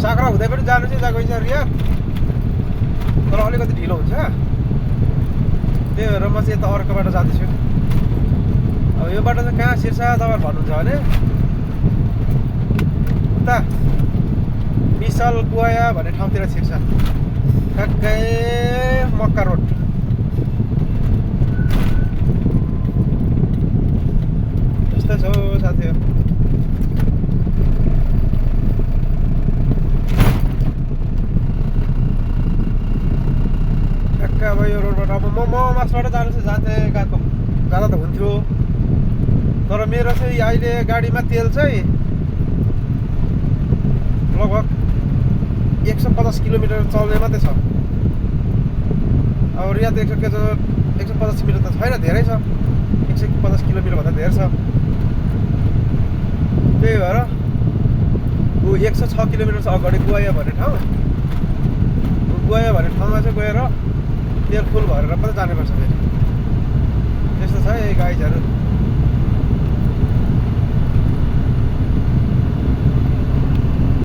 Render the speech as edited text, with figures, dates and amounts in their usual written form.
जाग्रा हुँदै पनि जानु चाहिँ गइन्छ रिया तर अलिकति ढिलो हुन्छ त्यही भएर म चाहिँ यता अर्को बाटो जाँदैछु अब यो बाटो चाहिँ कहाँ छिर्छ तपाईँहरू भन्नुहुन्छ भने उता मिसल गुवाया भन्ने ठाउँतिर छिर्छ ठ्याक्कै मक्का रोड यस्तै छ साथीहरू अब यो रोडबाट अब म मासबाट जानु चाहिँ जाँदा त हुन्थ्यो तर मेरो चाहिँ अहिले गाडीमा तेल चाहिँ लगभग 150 किलोमिटर चल्ने मात्रै छ अब रिया त 150 किलोमिटर त छैन धेरै छ 150 किलोमिटर भन्दा धेरै छ त्यही भएर ऊ 106 किलोमिटर छ अगाडि गुवाया भन्ने ठाउँ गुवाया भन्ने ठाउँमा चाहिँ गएर तेल फुल भरेर पनि जानुपर्छ फेरि त्यस्तो छ है गाइजहरू